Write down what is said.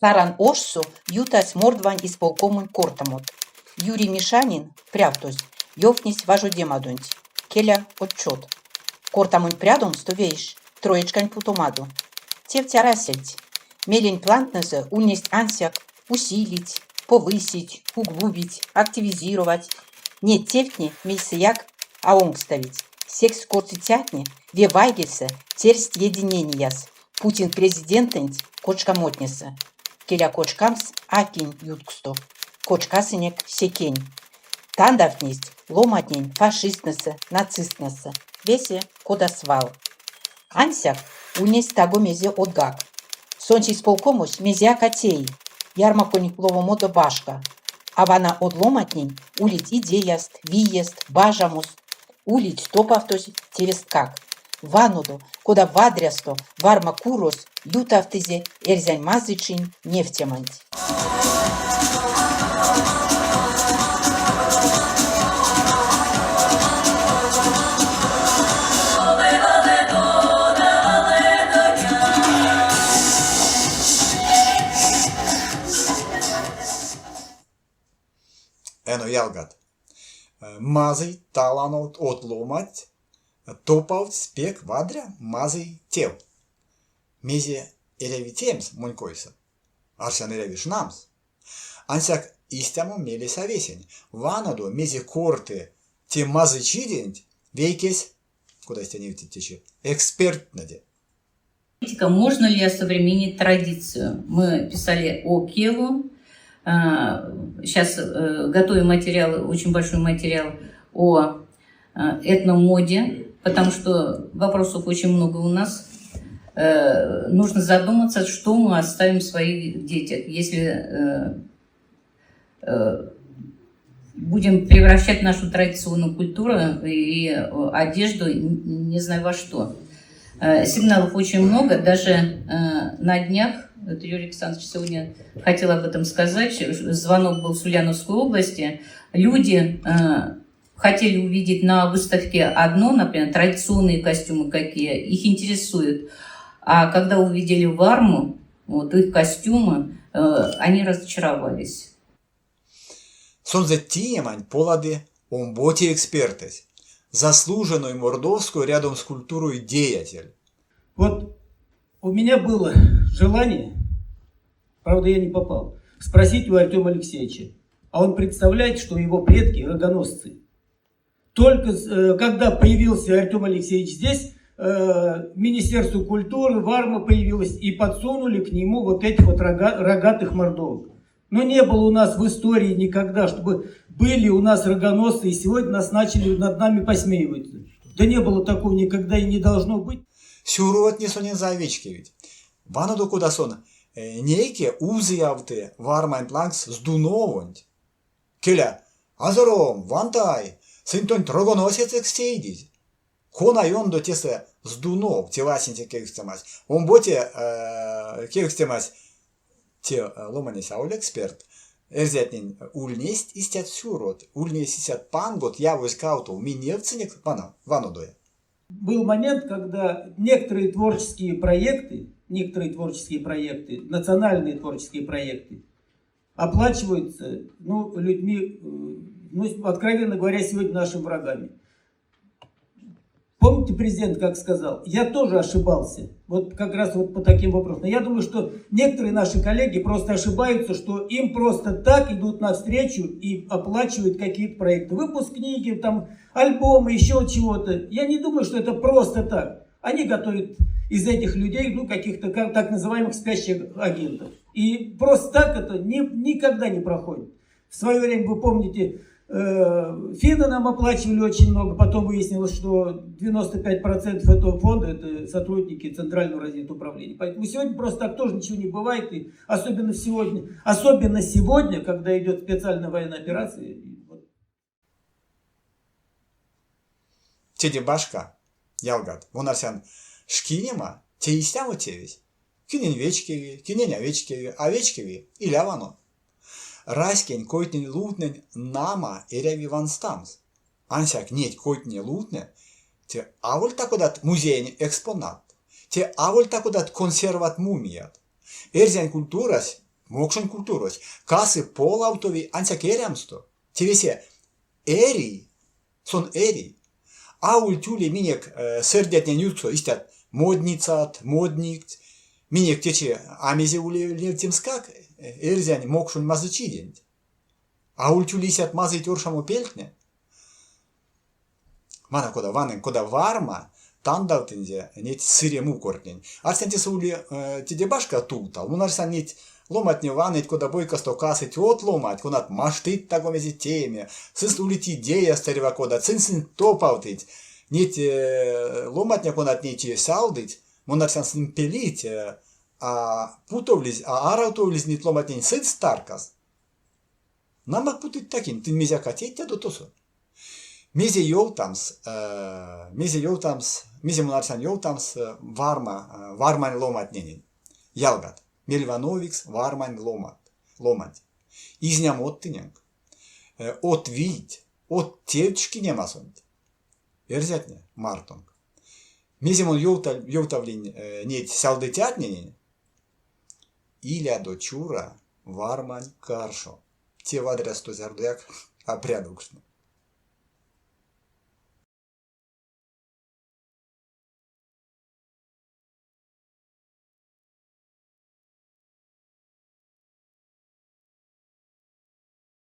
Саран ошсо ютасть Мордвань исполкомонь кортамот. Юрий Мишанин, прявтось, ёвтнесь важодемадонть, келя, отчёт. Кортамонть прядомсто вешсь троечкань путомадо. Тевть арасельть. Мелень плантнэсэ ульнесть ансяк усилить, повысить, углубить, активизировать. Неть тевтне мейсэяк а онкставить, секс кортыцятне ве вайгельсэ тердсть единенияс Путин президентэнть кочкамотнесэ. Келя кочкамс а кинь ютксто. Кочкасынек секень. Тандавтнесть ломантнень фашисттнэсэ, нацисттнэсэ. Весе кода свал. Ансяк ульнесь таго-мезе одгак. Сонсь исполкомось мезеяк а теи, ярмаконь ловомодо башка. А вана од ломантнень улить идеяст, виест, бажамост, улить топавтозь тевесткак. Ванодо, кода вадрясто Варма курось ютавтызе эрзянь мазычинь невтеманть. Эно ялгат, мазый таланот од ломанть топавтсть пек вадря мазый тев. Мезе эряви теемс монь койсэ? Арсян эряви шнамс. Ансяк истямо мелесь а весень. Ванодо, мезе корты те мазычиденть вейкесь, кода истя невтить течи, эксперттнэде. Можно ли осовременить традицию? Мы писали о Келу, сейчас готовим материал, очень большой материал о этномоде, потому что вопросов очень много у нас. Нужно задуматься, что мы оставим своих детях, если будем превращать нашу традиционную культуру и одежду не знаю во что. Сигналов очень много, даже на днях, это Юрий Александрович сегодня хотел об этом сказать, звонок был с Ульяновской области, люди хотели увидеть на выставке одно, например, традиционные костюмы какие, их интересуют. А когда увидели варму, вот их костюмы, они разочаровались. Сонзэ тееманть полады омбоце экспертэсь, заслуженной мордовской рядом с культурой деятель. Вот у меня было желание, правда я не попал, спросить у Артема Алексеевича, а он представляет, что его предки рогоносцы. Только когда появился Артем Алексеевич здесь, Министерство культуры, Варма появилась, и подсунули к нему вот этих вот рогатых мордовок. Но не было у нас в истории никогда, чтобы были у нас рогоносцы, и сегодня нас начали над нами посмеиваться. Да не было такого никогда и не должно быть. Сюротне сонензэ а вечкевить. Ванодо кода сон нейке узиявты варманть лангс Здуновонть. Келя, азором, вантай, сынь тонть рогоносецекс теидизь. Кона ёндо тесэ Здунов, те васенце кевкстемась. Омбоце кевкстемась, те ломанесь аволь эксперт. Эрзятнень ульнесть истят сюрот, ульнесть истят пангот, явозь кавтов, минь невтсынек ванодоя. Был момент, когда некоторые творческие проекты, некоторые творческие проекты, национальные творческие проекты оплачиваются, ну, людьми, ну, откровенно говоря, сегодня нашими врагами. Помните, президент как сказал? Я тоже ошибался. Вот как раз вот по таким вопросам. Но я думаю, что некоторые наши коллеги просто ошибаются, что им просто так идут навстречу и оплачивают какие-то проекты. Выпуск книги, там, альбомы, еще чего-то. Я не думаю, что это просто так. Они готовят из этих людей, ну, каких-то так называемых спящих агентов. И просто так это никогда не проходит. В свое время, вы помните, финны нам оплачивали очень много, потом выяснилось, что 95% этого фонда это сотрудники Центрального разведуправления. Поэтому сегодня просто так тоже ничего не бывает, и особенно сегодня, когда идет специальная военная операция. Теде башка, ялгат, мон арсян, шкинема, те истямо тевесь. Кинень вечкеви, кинень а вечкеви, а вечкеви, иля вано. Раськень койтнень-лувтнень нама эряви ванстамс. Ансяк неть койтне-лувтне те аволь та-кодат музеень экспонатт, те аволь та-кодат консерват-мумият. Эрзянь культурась Мокшонь культурась касы полавтови ансяк эрямсто. Те весе эрий, сон эрий. Авольть уле минек сэрдятнень ютксо истят модницат, модникть. Минек течи а мезе уле невтемскак эрзянь мокшонь мазычиденть. Авольть уле истят мазыйть оршамопельтне. Вана кода ванынь, кода варма тандавтынзе неть сыре мукортнень. Арсян, тесэ ули теде башка тувтал. Мон арсян, неть ломантне ваныть, кода бойкасто касыть од ломанть, конат маштыть таго мезе тееме. Сынст улить идеяст эрьва кодат, сынь сынь топавтыть. Неть ломантне, конатне неть сялдыть, мон арсян, сынь пелить, а путовлизь, а аравтовлизь неть ломантнень сынст таркас. Нама путыть такинь, тынь мезяк а тейтядо тосо. Мезе ёвтамс, мезе ёвтамс, мезе мон арсян ёвтамс варма, вармань ломантненень. Ялгат, мельвановикс вармань ломанть, ломанть. Изнямот тыненк. Од вийть, од тевть шкинемасонть. Эрзятне мартонк. Мезе мон ёвтавлинь неть сялдыцятненень, илядо чура вармань каршо. Те вадрясто зярдояк а прядовкшны.